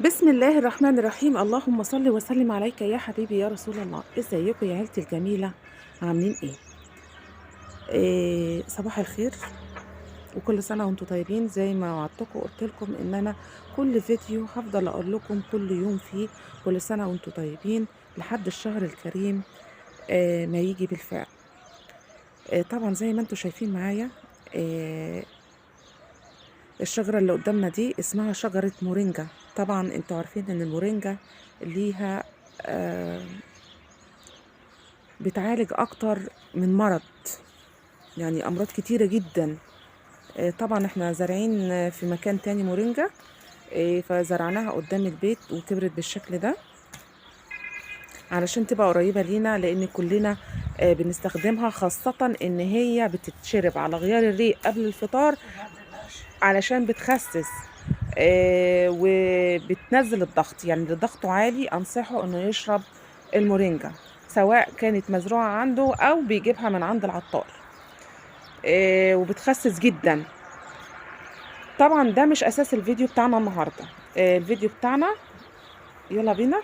بسم الله الرحمن الرحيم. اللهم صل وسلم عليك يا حبيبي يا رسول الله. ازيكم يا عيلتي الجميلة؟ عاملين ايه؟ صباح الخير وكل سنة وانتم طيبين. زي ما وعدتكم وقلت لكم ان انا كل فيديو هفضل اقول لكم كل يوم فيه كل سنة وانتم طيبين لحد الشهر الكريم ما يجي بالفعل. طبعا زي ما انتم شايفين معايا، الشجرة اللي قدامنا دي اسمها شجرة مورينجا. طبعا انتوا عارفين ان المورينجا ليها بتعالج اكتر من مرض، يعني امراض كتيرة جدا. طبعا احنا زارعين في مكان تاني مورينجا، فزرعناها قدام البيت وكبرت بالشكل ده علشان تبقى قريبة لينا، لان كلنا بنستخدمها، خاصة ان هي بتتشرب على غيار الريق قبل الفطار علشان بتخسس وبتنزل الضغط. يعني اللي ضغطه عالي انصحه انه يشرب المورينجا، سواء كانت مزروعة عنده او بيجيبها من عند العطار، وبتخسس جدا. طبعا ده مش اساس الفيديو بتاعنا النهارده. الفيديو بتاعنا يلا بينا.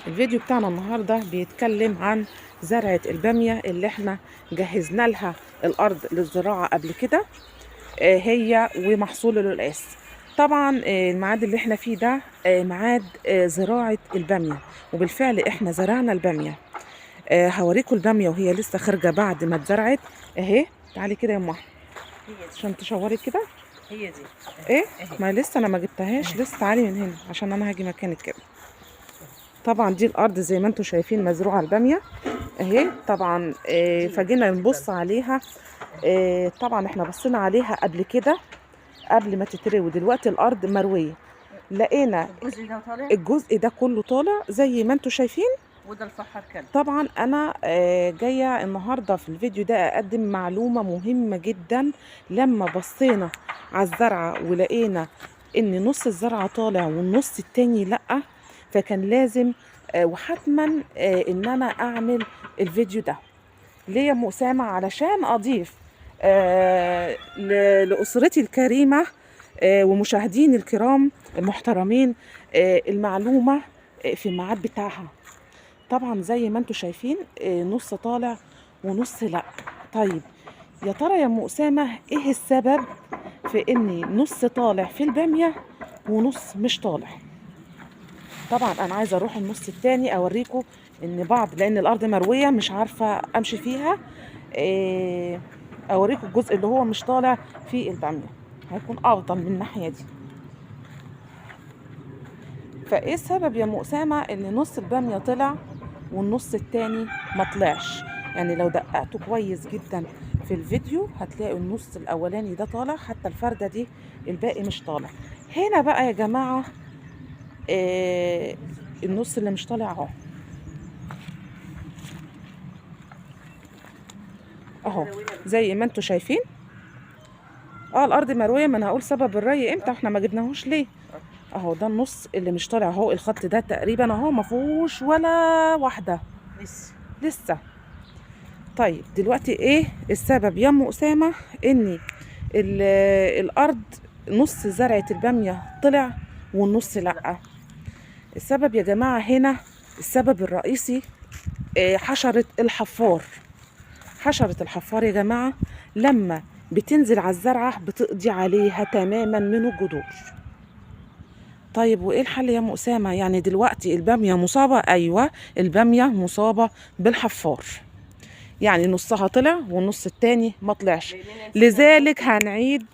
الفيديو بتاعنا النهارده بيتكلم عن زرعة البامية اللي احنا جهزنا لها الارض للزراعة قبل كده، هي ومحصول القلقاس. طبعا الميعاد اللي احنا فيه ده ميعاد زراعة البامية، وبالفعل احنا زرعنا البامية. هوريكم البامية وهي لسه خارجة بعد ما اتزرعت اهي. تعالي كده يا ام احمد عشان تشوري كده. هي دي ايه؟ ما لسه انا ما جبتهاش لسه. تعالي من هنا عشان انا هاجي مكانك كده. طبعا دي الارض زي ما انتم شايفين مزروعة الباميه اهي. طبعا فجينا نبص عليها. طبعا احنا بصينا عليها قبل كده قبل ما تتروي، ودلوقتي الارض مرويه. لقينا الجزء ده طالع، الجزء ده كله طالع زي ما انتم شايفين، وده الفحر كله. طبعا انا جاية النهارده في الفيديو ده اقدم معلومة مهمة جدا. لما بصينا على الزرعه ولقينا ان نص الزرعه طالع والنص التاني لا، فكان لازم وحتما ان انا اعمل الفيديو ده. ليه يا ام اسامة؟ علشان اضيف لاسرتي الكريمة ومشاهدين الكرام المحترمين المعلومة في الميعاد بتاعها. طبعا زي ما انتم شايفين نص طالع ونص لا. طيب يا ترى يا ام اسامة ايه السبب في ان نص طالع في الباميه ونص مش طالع؟ طبعا انا عايزه اروح النص التاني اوريكم ان بعض، لان الارض مرويه مش عارفه امشي فيها، اوريكم الجزء اللي هو مش طالع في الباميه، هيكون افضل من الناحية دي. فايه السبب يا ام اسامة ان نص الباميه طلع والنص التاني ما طلعش؟ يعني لو دققتوا كويس جدا في الفيديو هتلاقوا النص الاولاني ده طالع، حتى الفرده دي الباقي مش طالع. هنا بقى يا جماعة النص اللي مش طالع اهو اهو زي ما انتم شايفين. الارض مرويه. ما انا هقول سبب الري امتى، احنا ما جبناهوش ليه. اهو ده النص اللي مش طالع اهو، الخط ده تقريبا اهو ما فيهوش ولا واحدة لسه. طيب دلوقتي ايه السبب يا ام اسامة ان الارض نص زرعه الباميه طلع والنص لا؟ السبب يا جماعة هنا السبب الرئيسي حشرة الحفار. حشرة الحفار يا جماعة لما بتنزل على الزرعه بتقضي عليها تماما من الجذور. طيب وايه الحل يا ام اسامة؟ يعني دلوقتي الباميه مصابه؟ ايوه الباميه مصابه بالحفار، يعني نصها طلع والنص التاني ما طلعش. لذلك هنعيد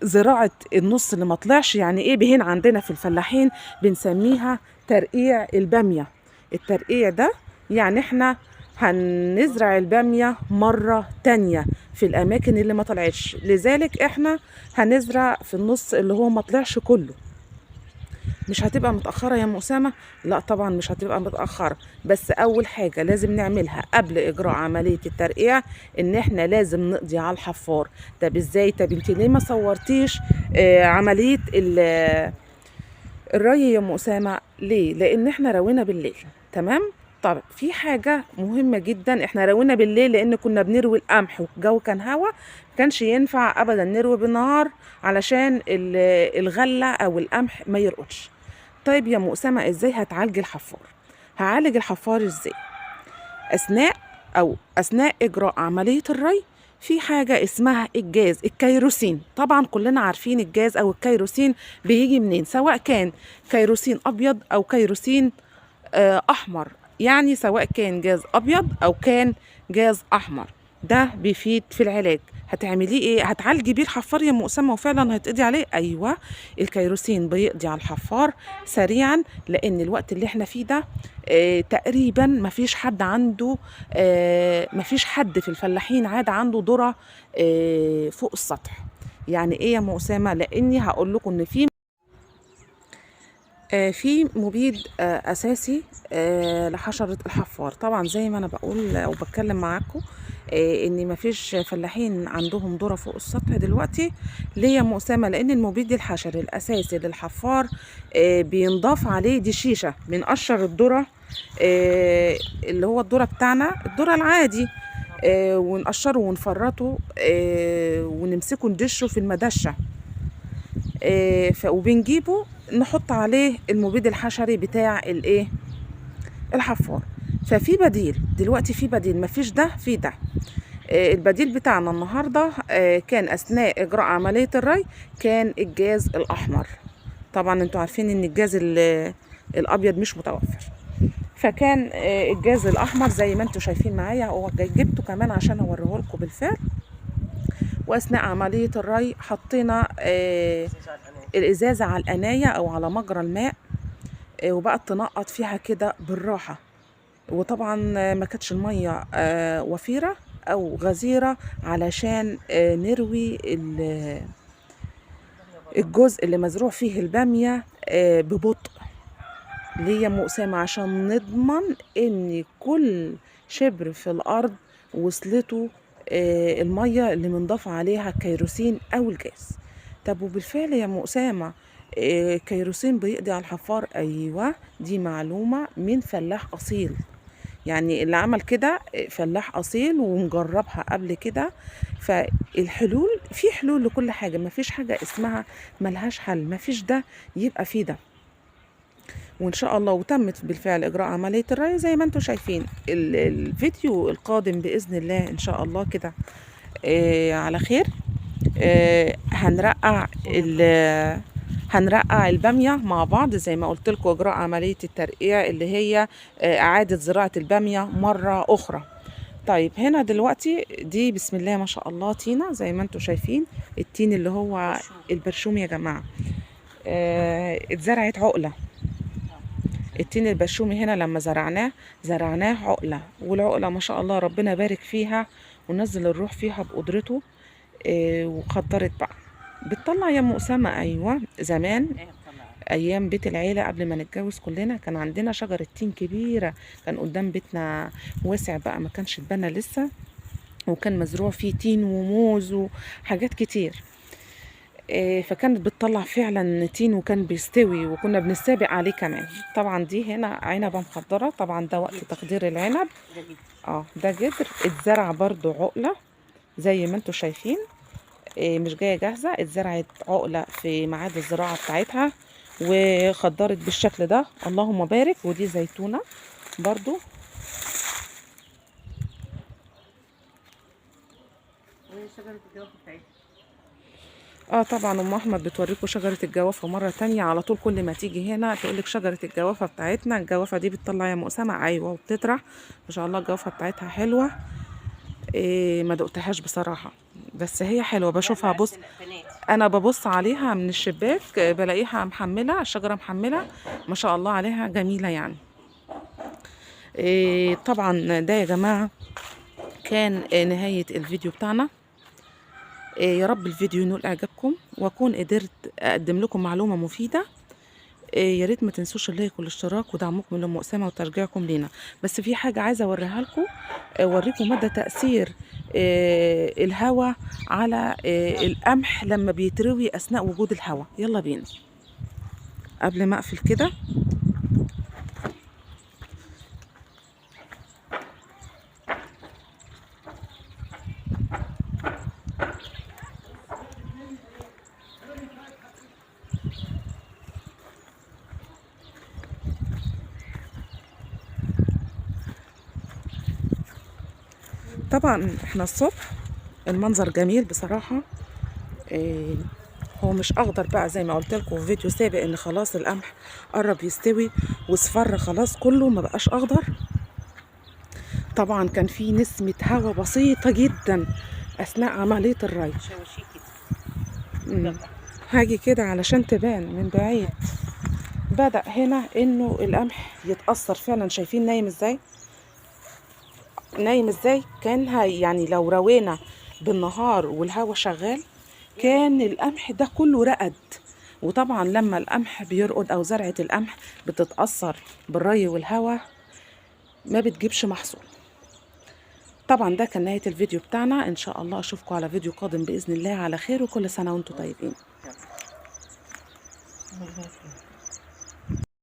زراعة النص اللي ما طلعش. يعني ايه بهين عندنا في الفلاحين بنسميها ترقيع الباميه. الترقيع ده يعني احنا هنزرع الباميه مرة تانية في الاماكن اللي ما طلعتش، لذلك احنا هنزرع في النص اللي هو ما طلعش كله. مش هتبقى متأخرة يا ام أسامة؟ لا طبعا مش هتبقى متأخرة، بس أول حاجة لازم نعملها قبل إجراء عملية الترقيع إن إحنا لازم نقضي على الحفار. طب إزاي؟ طب أنت ليه ما صورتيش عملية الري يا ام أسامة؟ ليه؟ لأن إحنا روينا بالليل، تمام؟ طب في حاجة مهمة جدا، احنا روينا بالليل لان كنا بنروي القمح والجو كان هوا، كانش ينفع ابدا نروي بالنهار علشان الغلة او القمح ما يرقدش. طيب يا ام اسامة ازاي هتعالج الحفار؟ هعالج الحفار ازاي؟ اثناء اجراء عملية الري في حاجة اسمها الجاز الكيروسين. طبعا كلنا عارفين الجاز او الكيروسين بيجي منين، سواء كان كيروسين ابيض او كيروسين احمر، يعني سواء كان جاز ابيض او كان جاز احمر، ده بيفيد في العلاج. هتعمليه ايه؟ هتعالجي بيه الحفار يا ام اسامة وفعلا هتقضي عليه؟ ايوه، الكيروسين بيقضي على الحفار سريعا، لان الوقت اللي احنا فيه ده تقريبا مفيش حد عنده، مفيش حد في الفلاحين عاد عنده ذره فوق السطح. يعني ايه يا ام اسامة؟ لاني هقول لكم ان في مبيد اساسي لحشره الحفار. طبعا زي ما انا بقول او بتكلم معاكم ان مفيش فلاحين عندهم ذره فوق السطح دلوقتي. ليه يا ام اسامة؟ لان المبيد الحشري الاساسي للحفار بينضاف عليه دشيشه، بنقشر الذرة اللي هو الذرة بتاعنا، الذرة العادي، ونقشره ونفرطه ونمسكه ندشه في المدشه، وبنجيبه نحط عليه المبيد الحشري بتاع الايه الحفار. ففي بديل دلوقتي، في بديل، مفيش ده في ده. البديل بتاعنا النهارده كان اثناء اجراء عملية الري كان الجاز الاحمر. طبعا انتوا عارفين ان الجاز الابيض مش متوفر، فكان الجاز الاحمر زي ما انتوا شايفين معايا، هو جبته كمان عشان اوريه لكم بالفعل. واثناء عملية الري حطينا الازازه على القنايه او على مجرى الماء، وبقت تنقط فيها كده بالراحة. وطبعا ما كانتش المية وفيرة او غزيرة علشان نروي الجزء اللي مزروع فيه الباميه ببطء. ليه يا ام اسامة؟ عشان نضمن ان كل شبر في الارض وصلته المية اللي منضاف عليها الكيروسين او الجاز. طب وبالفعل يا ام اسامة كيروسين بيقضي على الحفار؟ ايوه، دي معلومة من فلاح اصيل، يعني اللي عمل كده فلاح اصيل ومجربها قبل كده. فالحلول، في حلول لكل حاجة، مفيش حاجة اسمها ملهاش حل، مفيش ده يبقى في ده. وان شاء الله وتمت بالفعل اجراء عملية الري زي ما انتم شايفين. الفيديو القادم باذن الله ان شاء الله كده على خير، هنرقع البامية مع بعض زي ما قلت لكم، اجراء عملية الترقيع اللي هي اعادة زراعة البامية مرة اخرى. طيب هنا دلوقتي دي بسم الله ما شاء الله تينة زي ما انتم شايفين، التين اللي هو البرشوم يا جماعة، اتزرعت عقلة. التين البرشومي هنا لما زرعناه زرعناه عقلة، والعقلة ما شاء الله ربنا بارك فيها ونزل الروح فيها بقدرته، وخضرت بقى. بتطلع يا ام اسامة؟ ايوه، زمان ايام بيت العيلة قبل ما نتجوز كلنا كان عندنا شجرة تين كبيرة، كان قدام بيتنا واسع بقى، ما كانش اتبنى لسه، وكان مزروع فيه تين وموز وحاجات كتير، فكانت بتطلع فعلا تين وكان بيستوي وكنا بنسابق عليه كمان. طبعا دي هنا عنبة مخضره، طبعا ده وقت تخضير العنب. ده جدر اتزرع برضو عقله زي ما انتوا شايفين، مش جاية جاهزة، اتزرعت عقله في ميعاد الزراعة بتاعتها وخضرت بالشكل ده، اللهم بارك. ودي زيتونه برضو. وشجره الجوافه بتاعتها. طبعا ام احمد بتوريكم شجرة الجوافه مرة تانية، على طول كل ما تيجي هنا تقولك شجرة الجوافه بتاعتنا. الجوافه دي بتطلع يا ام اسامة؟ ايوه، وبتطرح ما شاء الله، الجوافه بتاعتها حلوة. ما دقتهاش بصراحة، بس هي حلوة بشوفها. بص انا ببص عليها من الشباك بلاقيها محمله، الشجرة محمله ما شاء الله عليها، جميلة يعني. طبعا ده يا جماعة كان نهاية الفيديو بتاعنا. يا رب الفيديو ينول اعجابكم واكون قدرت اقدم لكم معلومة مفيدة. يا ريت ما تنسوش ال like والاشتراك ودعمكم لام اسامة وتشجيعكم لينا. بس في حاجة عايزه اوريها لكم، اوريكم مدى تاثير الهواء على القمح لما بيتروي اثناء وجود الهواء. يلا بينا قبل ما اقفل كده. طبعا احنا الصبح المنظر جميل بصراحة. هو مش اخضر بقى زي ما قلت لكم في فيديو سابق ان خلاص القمح قرب يستوي واصفر خلاص كله، ما بقاش اخضر. طبعا كان في نسمة هواء بسيطة جدا اثناء عملية الري. شوشيه كده. هاجي كده علشان تبان من بعيد. بدأ هنا انه القمح يتأثر فعلا. شايفين نايم ازاي؟ نايم ازاي؟ كان هي يعني لو روينا بالنهار والهوا شغال كان القمح ده كله رقد. وطبعا لما القمح بيرقد او زرعة القمح بتتأثر بالري والهوا ما بتجيبش محصول. طبعا ده كان نهاية الفيديو بتاعنا. ان شاء الله اشوفكم على فيديو قادم بإذن الله على خير، وكل سنة وانتم طيبين. يلا.